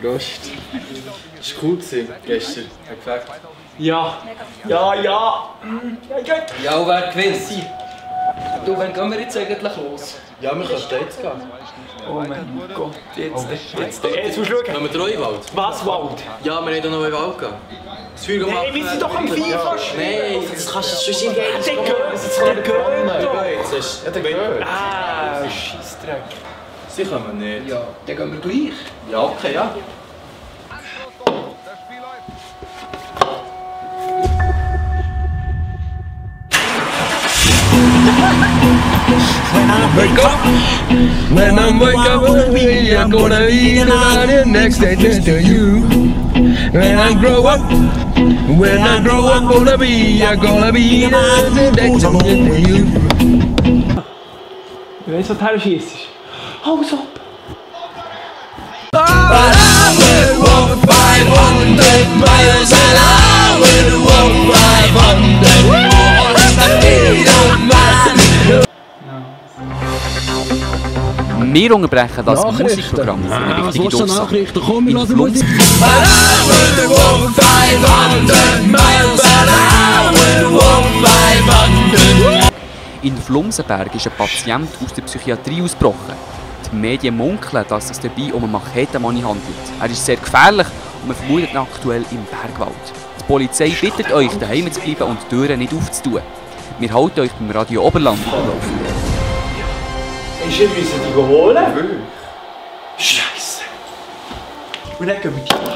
Prost. Das war cool gestern. Perfekt. Ja. Ja. Ja, und wer gewinnt? Du, wann gehen wir jetzt eigentlich los? Ja, wir können jetzt gehen. oh mein Gott, jetzt musst du schauen. Gehen wir Treuwald? Was, Wald? Ja, wir haben noch in den Wald gehen. Das Feuer machen. Hey, wir sind doch am FIFA Nein, das kannst du schon sein. Der gehört doch. Ja, der gehört. Ah, Scheissdreck. Sie kommen nicht. Ja, dann gehen wir gleich. Ja, okay, ja. When I wake up, I'm gonna be the next day just to you. When I grow up, gonna be the next day to you. Wenn du so Teil schießt. Hau so. But I will walk 500 miles and I will walk 500 more. I don't mind. Wir unterbrechen das Musikprogramm für eine wichtige Durchsage. In Flums But I will walk 500 miles and I will walk 500. In Flumsenberg ist ein Patient aus der Psychiatrie ausgebrochen. Die Medien munkeln, dass es dabei um einen Machetenmann handelt. Er ist sehr gefährlich und man vermutet ihn aktuell im Bergwald. Die Polizei bittet euch, daheim zu bleiben und die Türen nicht aufzutun. Wir halten euch beim Radio Oberland. Ich müssen die holen. Scheiße. Und dann gehen wir die holen.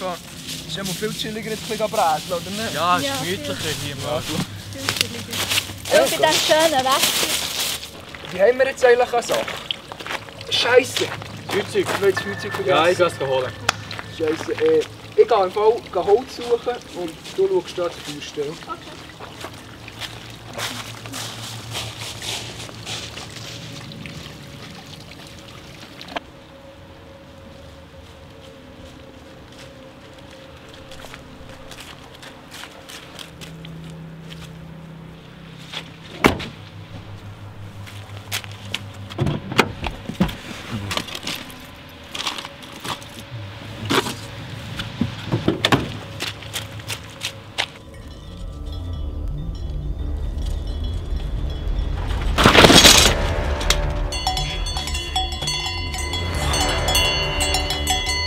Komm! Ist ja mal viel chilliger jetzt ein Bräteln, oder nicht? Ja, es ist gemütlicher hier im Radio. Und bei diesem schönen Wetter. Wie haben wir jetzt eigentlich eine Sache? Scheisse! Feuerzeug. Ich will das Feuerzeug vergessen. Ja, ich gehe es holen. Scheisse. Ich gehe im Fall Holz suchen und du schaust da zur Baustelle.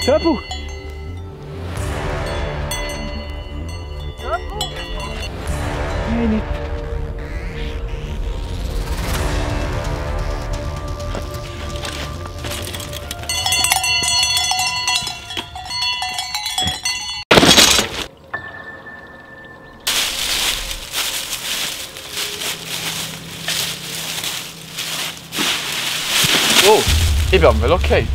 Töpel! Nein, nicht. Oh, ich bin am Velocate.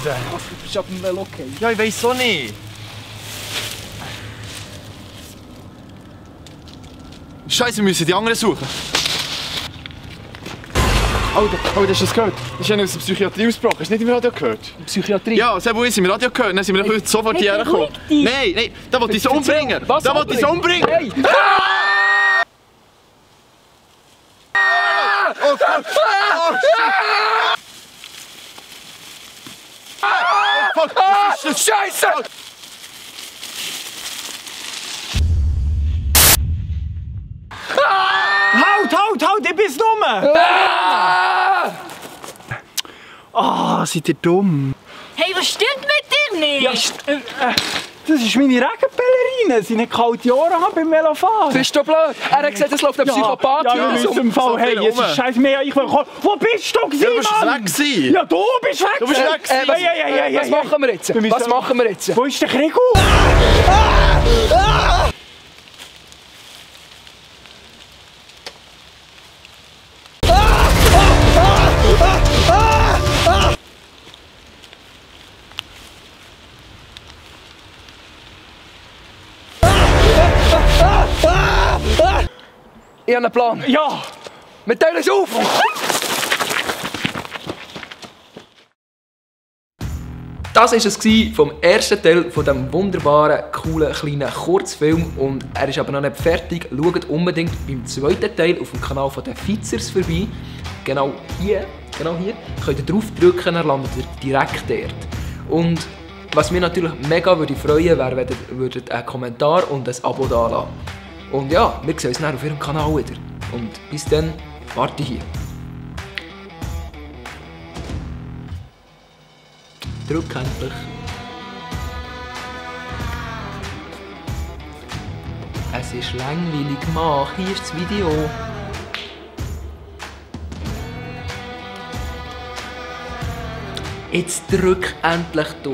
Du bist auf dem Velocate. Ja, ich weiss auch nicht. Scheiße, wir müssen die anderen suchen. Alter, hast du das gehört? Das ist einer aus der Psychiatrie ausgebrochen. Hast du nicht im Radio gehört? Psychiatrie? Ja, Sebo und ich sind im Radio gehört. Dann sind wir sofort hierher gekommen. Nein, da wollte ich es umbringen. Was Da wollte ich es umbringen. Hey! Oh Gott! Oh shit! Oh fuck! Was ist das? Scheiße! Halt, ich bin's dumm! Ah, seid ihr dumm? Hey, was stimmt mit dir nicht? Ja, Das ist meine Regenballerine. Sie nicht kalte Jahre haben beim Velofahren. Bist du blöd? Er hat gesagt, es läuft ein Psychopath ja, hier in unserem Fall. Hey, jetzt ist scheiße mehr. Ich will kommen. Wo bist du gewesen, Du bist Mann? weg gewesen. Ja, du bist weg. Du bist weg gewesen. Was machen wir jetzt? Was machen wir jetzt? Wo ist der Gregor? Ich habe einen Plan. Ja. Wir teilen es auf. Das war es vom ersten Teil von diesem wunderbaren, coolen, kleinen Kurzfilm. Und er ist aber noch nicht fertig. Schaut unbedingt beim zweiten Teil auf dem Kanal von den Fizers vorbei. Genau hier. Könnt ihr draufdrücken, dann landet ihr direkt dort. Und was mich natürlich mega würde freuen, wäre, wenn ihr einen Kommentar und ein Abo da lassen. Und ja, wir sehen uns dann auf ihrem Kanal wieder. Und bis dann, warte hier. Drück endlich. Es ist langweilig, mach, hier ist das Video. Jetzt drück endlich, du